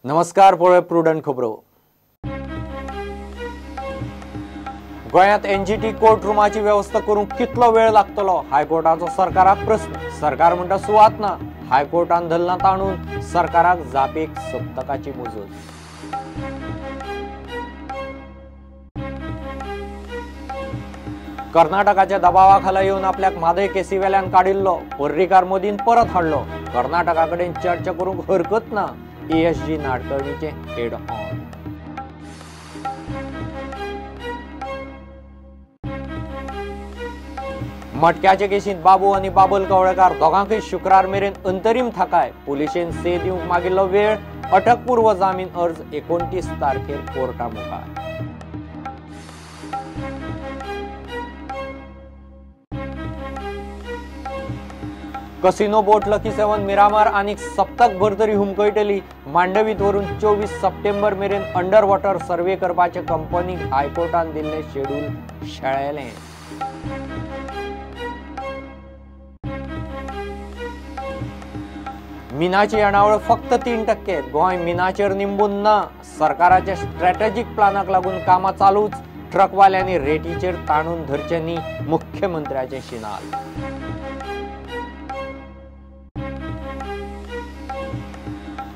नमस्कार, पळय प्रुडंट खबरो. गोंयांत एनजीटी कोर्ट रुमाची वेवस्था करूंक कितलो वेळ लागतलो? हायकोर्टाचो सरकाराक प्रस्न. सरकार म्हणटा सुवात ना. हायकोर्टान धरला ताणून सरकाराक जापेक सप्तकाची मुजत. कर्नाटकाच्या दबावा खाला येवन आपल्याक म्हादय केसी वेल्यान काडिल्लो पर्रीकार मोदीन परत हाडलो. कर्नाटका कडेन चर्चा करूंक हरकत ना. एएसजी नाडकर्णीचे हेड ऑन. मटक्याचे केशींत बाबू आनी बाबल कवळेकार दोगांकय शुक्रार मेरेन अंतरीम थाकाय. पुलिशेन से दिवंक मागिल्लो वेळ. अटकपूर्व जामीन अर्ज 29 तारखेर कोर्टा मुखार. Casino boat lucky seven Miramar आनी सप्तकभर तरी हुमकळटली. मांडवीत व्हरून 24 सप्टेंबर मेरेन अंडर वॉटर सर्वे करपाचे कंपनीक हायकोर्टान दिल्लें शेड्यूल शेळेलें. मिनाची येणावळ फक्त 3%. गोंय मिनाचेर निंबून ना. सरकाराच्या स्ट्रॅटेजीक प्लानाक लागून कामां चालूच. ट्रकवाल्यांनी रेटीचेर ताणून धरचें न्ही, मुख्यमंत्र्याचें शिनाल.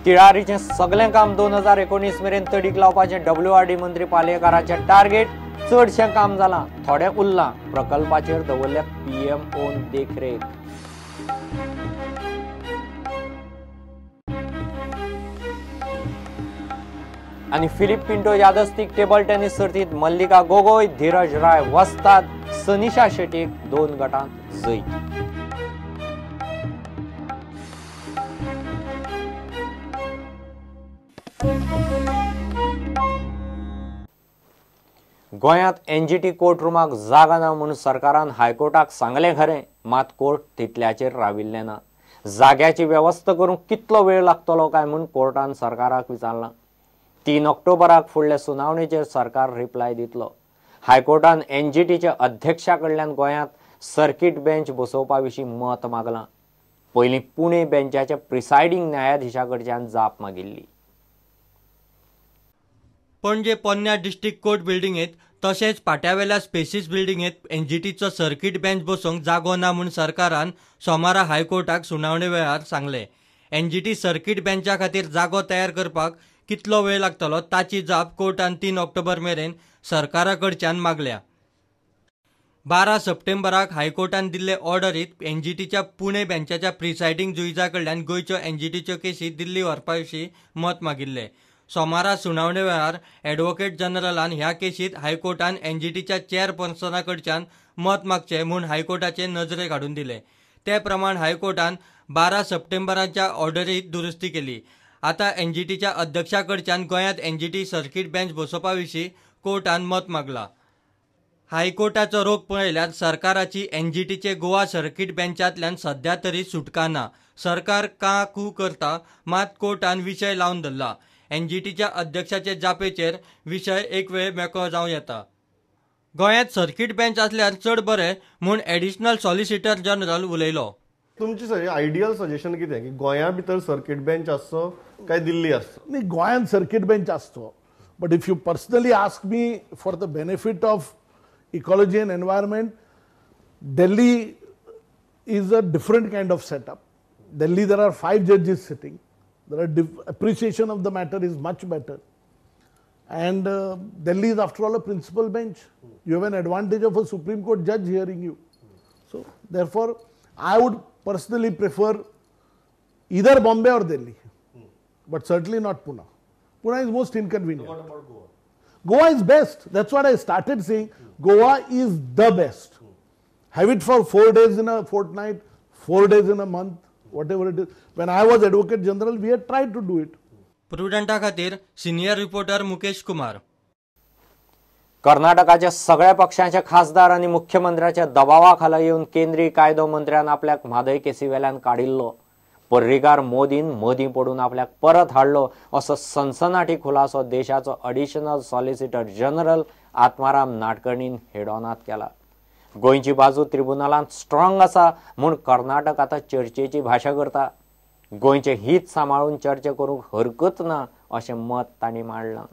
तिळारीचें सगळें काम 2019 मेरेन तडीक लावपाचें डब्ल्यूआरडी मंत्री पालयेकाराचें टार्गेट. चडशें काम जालां, थोडें उरलां. प्रकल्पाचेर दवरल्या पीएमओन देखरेख. आनी फिलीप पिंटो यादस्तीक टेबल टेनिस सर्तींत मल्लिका गोगोय, धीरज राय वस्ताद, सनिशा शेट्टीक 2 गटांत जैत. गोंयांत एनजीटी कोर्ट रुमाक जागा ना म्हूण सरकारान हायकोर्टाक सांगलें खरें, मात कोर्ट तितल्याचेर राविल्लें ना. जाग्याची वेवस्था करूंक कितलो वेळ लागतलो काय म्हूण कोर्टान सरकाराक विचारलां. 3 ऑक्टोबराक फुडल्या सुनावणेचेर सरकार रिप्लाय दितलो. हायकोर्टान एनजीटीच्या अध्यक्षा कडल्यान गोंयांत सर्किट बेंच बसोवपा विशीं मत मागलां. पयलीं पुणे बेंचाच्या प्रिसायडींग न्यायाधिशा कडच्यान जाप मागिल्ली. पणजे पोन्न्या डिस्ट्रिक्ट कोर्ट बिल्डिंगेत तशेंच पाट्यावेल्या स्पेसीस बिल्डिंगेत एनजीटीचो सर्किट बेंच बसोवंक जागो ना म्हूण सरकारान सोमारा हायकोर्टाक सुनावणे वेळार सांगलें. एनजीटी सर्किट बेंचा खातीर जागो तयार करपाक कितलो वेळ लागतलो ताची जाप कोर्टान 3 ऑक्टोबर मेरेन सरकारा कडच्यान मागल्या. 12 सप्टेंबराक हायकोर्टान दिल्ले ऑर्डरीत एनजीटीच्या पुणे बेंचाच्या प्रिसायडींग जुईजा कडल्यान गोंयच्यो एनजीटीच्यो केसी दिल्ली व्हरपा विशीं मत मागिल्लें. सोमारा सुनावणे वेळार ॲडव्होकेट जनरलान ह्या केशीत हायकोर्टान एनजीटीच्या चेअरपर्सना कडच्यान मत मागचें म्हूण हायकोर्टाचे नजरेक हाडून दिलें. ते प्रमाण हायकोर्टान 12 सप्टेंबराच्या ऑर्डरीत दुरुस्ती केली. आतां एनजीटीच्या अध्यक्षा कडच्यान गोंयांत एनजीटी सर्किट बेंच बसोवपा विशीं कोर्टान मत मागलां. हायकोर्टाचो रोख पळयल्यार सरकाराची एनजीटीचे गोवा सर्किट बेंचांतल्यान सध्या तरी सुटका ना. सरकार का कू करता मात कोर्टान विशय लावन धरला. एनजीटीच्या अध्यक्षाचे जापेचेर विशय एक वेळ मेकळो जावं येता. गोंयांत सर्किट बेंच आसल्यार चड बरें म्हूण एडिशनल सॉलिसिटर जनरल उलयलो. तुमची आयडियल सजेशन कितें की गोंया भितर सर्किट बेंच आसचो काय दिल्ली आसचो? न्ही, गोंयांत सर्किट बेंच आसचो. But if you personally ask me for the benefit of ecology and environment, Delhi is a different kind of setup. Delhi there are 5 judges sitting. There are appreciation of the matter is much better, and Delhi is after all a principal bench. You have an advantage of a Supreme Court judge hearing you. So therefore, I would personally prefer either Bombay or Delhi, but certainly not Pune. Pune is most inconvenient. What about Goa? Goa is best. That's what I started saying. Goa is the best. Have it for 4 days in a fortnight, 4 days in a month, whatever it is. When I was Advocate General, we had tried to do it. प्रुडंटा खातीर senior reporter Mukesh Kumar. कर्नाटकाच्या सगळ्या पक्षांच्या खासदार आनी मुख्यमंत्र्याच्या दबावा खाला येवन केंद्रीय कायदो मंत्र्यान आपल्याक म्हादय केसी वेल्यान काडिल्लो. पर्रीकार मोदीन मदीं पडून आपल्याक परत हाडलो असो सनसनाटी खुलासो देशाचो अडिशनल सॉलिसिटर जनरल आत्माराम नाडकर्णीन हेडॉनात केला. गोंयची बाजू त्रिबुनालांत स्ट्रॉंग आसा म्हूण कर्नाटक आतां चर्चेची भाशा करता. गोंयचें हित सांबाळून चर्चा करूंक हरकत ना अशें मत तांणी मांडलां.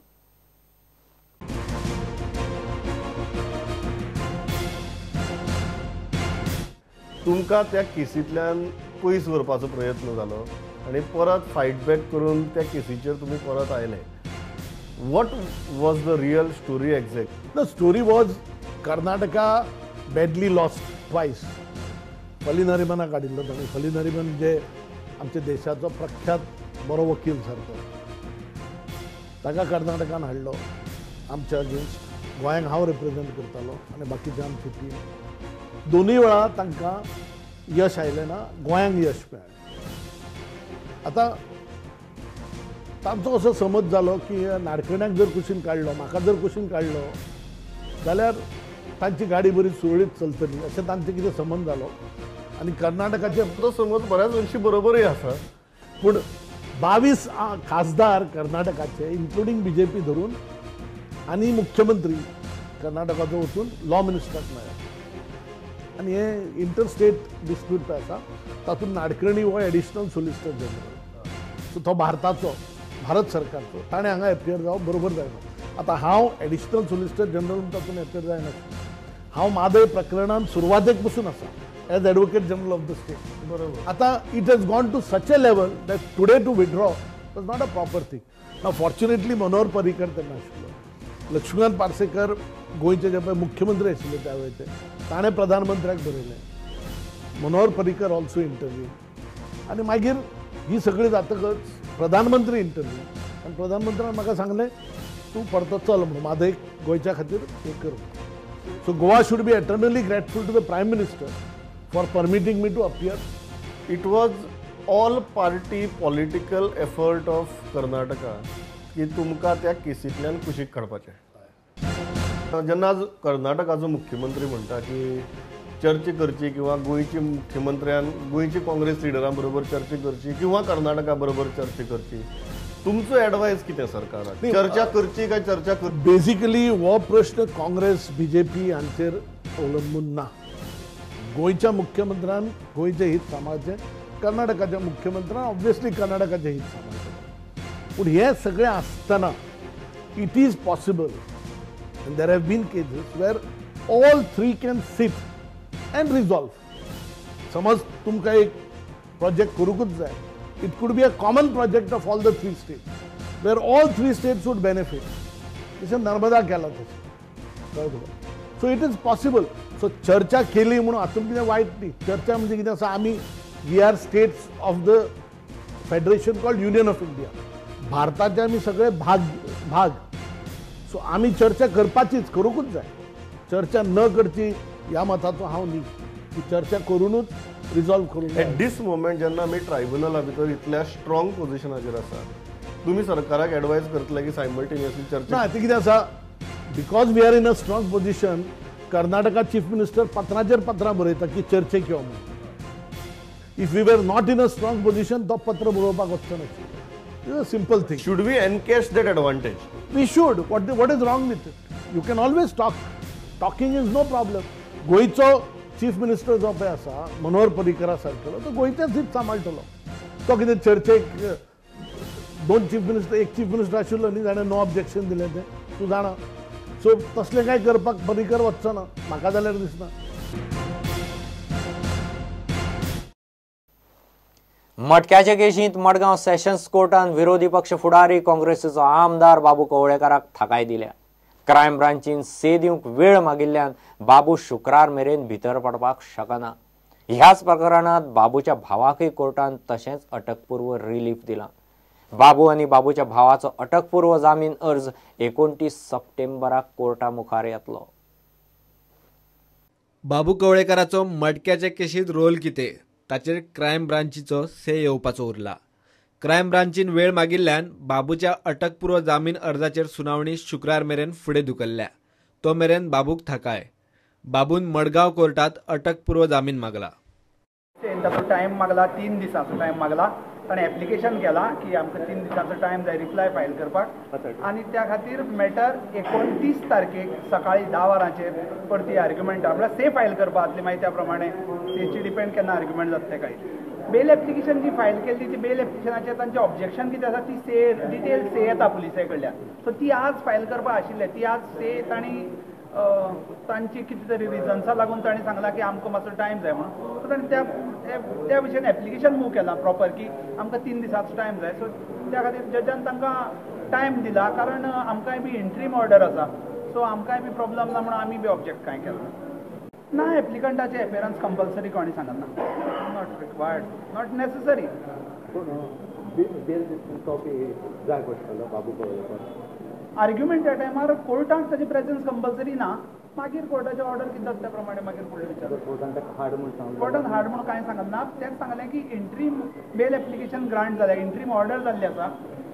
तुमकां त्या केसींतल्यान पयस व्हरपाचो प्रयत्न जालो आनी परत फायट बॅक करून त्या केसीचेर तुमी परत आयले. What was the real story exact? The story was Karnataka badly lost twice. Fali नरिमनाक काडिल्लो ताणें. फली नरिमन जे आमच्या देशाचो प्रख्यात बरो वकील सारको, ताका कर्नाटकान हाडलो आमच्या अगेन्स्ट. गोंयांक हांव रिप्रेजेंट करतालो आनी बाकीचे आमची टीम. दोनूय वेळा तांकां यश आयलें ना, गोंयांक यश मेळ्ळें. आतां तांचो असो समज जालो की नाडकर्ण्याक जर कुशीन काडलो, म्हाका जर कुशीन काडलो जाल्यार तांची गाडी बरी सुरळीत चलतली अशें तांचें कितें समज जालो. आनी कर्नाटकाचे तो समज बऱ्याच अंशी बरोबरूय आसा, पूण 22 खासदार कर्नाटकाचे इन्क्लुडींग बीजेपी धरून आनी मुख्यमंत्री कर्नाटकाचो वचून लॉ मिनिस्टराक मेळ्ळे. आनी हे इंटरस्टेट डिस्प्यूट आसा तातूंत नाडकर्णी हो एडिशनल सोलिसिटर जनरल, सो तो भारताचो, भारत सरकारचो, ताणें हांगा एपियर जावप बरोबर जायना. आतां हांव एडिशनल सोलिसिटर जनरल म्हूण तातूंत एपियर जायना. हांव म्हादय प्रकरणान सुरवातेक पसून आसा as advocate general of the state. बरोबर. आतां it has gone to such a level that today to withdraw was not a proper thing. ना फॉर्च्युनेटली मनोहर पर्रीकर तेन्ना आशिल्लो, लक्ष्मीकांत पार्सेकर गोंयचे जे पळय मुख्यमंत्री आशिल्ले त्या वेळचे, ताणें प्रधानमंत्र्याक बरयलें. Manohar Parrikar also interview. आनी मागीर ही सगळी जातकच प्रधानमंत्री इंटरव्यू, आनी प्रधानमंत्र्यान म्हाका सांगलें तूं परतो चल म्हणून म्हादय गोंयच्या खातीर हें कर. So Goa should be eternally grateful to the prime minister for permitting me to appear. It was all party political effort of Karnataka की तुमकां त्या केसींतल्यान कुशीक काडपाचें. जेन्ना आज कर्नाटकाचो मुख्यमंत्री म्हणटा की चर्चा करची किंवा गोंयची मुख्यमंत्र्यान गोंयची काँग्रेस लिडरां बरोबर चर्चा करची किंवा कर्नाटका बरोबर चर्चा करची, तुमचो एडवायस कितें सरकाराक? चर्चा करची काय चर्चा कर? बेसिकली हो प्रश्न काँग्रेस बीजेपी हांचेर अवलंबून ना. गोंयच्या मुख्यमंत्र्यान गोंयचें हित सांबाळचें, कर्नाटकाच्या मुख्यमंत्र्यान ऑब्वियसली कर्नाटकाचें हित सांबाळचें. पूण हें सगळें आसतना it is possible and there have been cases where all three can sit and resolve. समज तुमकां एक प्रोजेक्ट करूंकूच जाय, it could be a common project of all the three states where all three states would benefit. जशें नर्मदा केलां तशें, कळ्ळें तुका? So it is possible. So चर्चा केली म्हणून हातूंत कितें वायट न्ही. चर्चा म्हणजे कितें आसा, आमी we are states of the federation called Union of India. भारताचे आमी सगळे भाग भाग. सो आमी चर्चा करपाचीच, करूंकूच जाय. चर्चा न करची ह्या मताचो हांव न्ही, की चर्चा करूनूच रिजॉल्व करूंक. एट दीस मोमेंट जेन्ना आमी ट्रायब्युनला भितर इतल्या स्ट्रॉंग पोजिशनाचेर आसा, तुमी सरकाराक एडवायज करतले की सायमल्टेनियसली चर्चा? ना, ती कितें आसा, because we are in a strong position, Karnataka chief minister पत्राचेर पत्रां बरयता की चर्चेक यो म्हणून. If we were not in a strong position तो पत्र बरोवपाक वचचो नाशिल्लो. It's a simple thing. Should we encash that advantage? We should. What is wrong with it? You can always talk. Talking is no problem. गोंयचो chief minister जो पळय आसा मनोहर पर्रीकरा सारकेलो, तो गोंयचेंच हित सांबाळटलो. तो कितें चर्चेक दोन चीफ मिनिस्टर, एक चीफ मिनिस्टर आशिल्लो न्ही जाणें नो ऑब्जेक्शन दिलें तें तूं जाणा. सो तसलें कांय करपाक पर्रीकर वचचो ना, म्हाका जाल्यार दिसना. मटक्याचे केशींत मडगांव सेशन्स कोर्टान विरोधी पक्ष फुडारी काँग्रेसीचो आमदार बाबू कवळेकाराक थाकाय दिल्या. क्रायम ब्रांचीन से दिवंक वेळ मागिल्ल्यान बाबू शुक्रार मेरेन भितर पडपाक शकना. ह्याच प्रकरणांत बाबूच्या भावाकय कोर्टान तशेंच अटकपूर्व रिलीफ दिला. बाबू आनी बाबूच्या भावाचो अटकपूर्व जामीन अर्ज 29 सप्टेंबराक कोर्टा मुखार येतलो. बाबू कवळेकाराचो मटक्याचे केशींत रोल कितें ताचेर क्रायम ब्रांचीचो से येवपाचो उरला. क्रायम ब्रांचीन वेळ मागिल्ल्यान बाबूच्या अटकपूर्व जामीन अर्जाचेर सुनावणी शुक्रार मेरेन फुडें धुकल्ल्या. तो मेरेन बाबूक थाकाय. बाबून मडगांव कोर्टात अटकपूर्व जामीन मागला. ताचो टायम मागला, 3 दिसांचो टायम मागला. ताणें एप्लिकेशन केलां की आमकां 3 दिसांचो टायम जाय रिप्लाय फायल करपाक, आनी त्या खातीर मॅटर 29 तारखेक सकाळी 10 वरांचेर परती आर्ग्युमेंट, म्हळ्यार से फायल करपा जातली. मागीर त्या प्रमाणे सेची डिपेंड केन्ना आर्ग्युमेंट जाता तें कळटलें. बेल एप्लिकेशन जी फायल केल्ली ती बेल एप्लिकेशनाचेर तांचें ऑब्जेक्शन कितें आसा ती से डिटेल से येता पुलिसां कडल्यान. सो ती आज फायल करपा आशिल्लें, ती आज से तांणी तांची कितें तरी रिजन्सा लागून तांणी सांगलां की आमकां मातसो टायम जाय म्हणून. सो तांणी त्या विशयान एप्लिकेशन मूव केलां प्रॉपर की आमकां 3 दिसांचो टायम जाय. सो त्या खातीर जजान तांकां टायम दिला, कारण आमकांय बी इंट्रीम ऑर्डर आसा, सो आमकांय बी प्रॉब्लम ना म्हणून आमी बी ऑब्जेक्ट कांय केलां ना. एप्लिकंटाचे एपियरन्स कंपल्सरी कोणी सांगना, not required, not necessary. Argument त्या टायमार कोर्टाक ताची प्रेजन्स कंपल्सरी ना, मागीर कोर्टाचे ऑर्डर कितें जाता त्या प्रमाणे मागीर फुडले विचार. कोर्टान हाड म्हणून कांय सांगना, तेंच सांगलें की इंट्रीम बेल एप्लिकेशन ग्रांट जाल्या, इंट्रीम ऑर्डर जाल्ली आसा,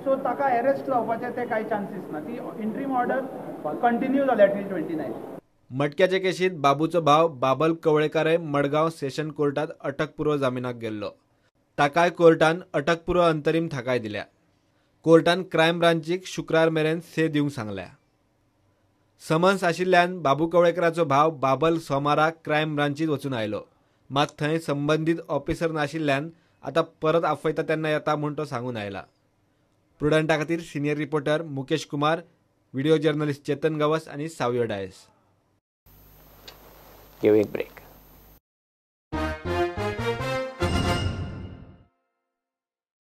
सो ताका एरेस्ट जावपाचे ते कांय चान्सीस ना. ती इंट्रीम ऑर्डर कंटिन्यू जाल्या टील 29. मटक्याचे केशीत बाबूचो भाव बाबल कवळेकारय मडगांव सेशन कोर्टात अटकपूर्व जामिनाक गेल्लो. ताकाय कोर्टान अटकपूर्व अंतरीम थाकाय दिल्या. कोर्टान क्रायम ब्रांचीक शुक्रार मेरेन से दिवंक सांगल्या. समन्स आशिल्ल्यान बाबू कवळेकराचो भाव बाबल सोमाराक क्रायम ब्रांचीत वचून आयलो, मात थंय संबंदीत ऑफिसर नाशिल्ल्यान आतां परत आपयता तेन्ना येता म्हूण तो सांगून आयला. प्रुडंटा खातीर senior reporter Mukesh Kumar, video journalist Chetan Gawas आनी सावियो डायस. घेऊ एक ब्रेक.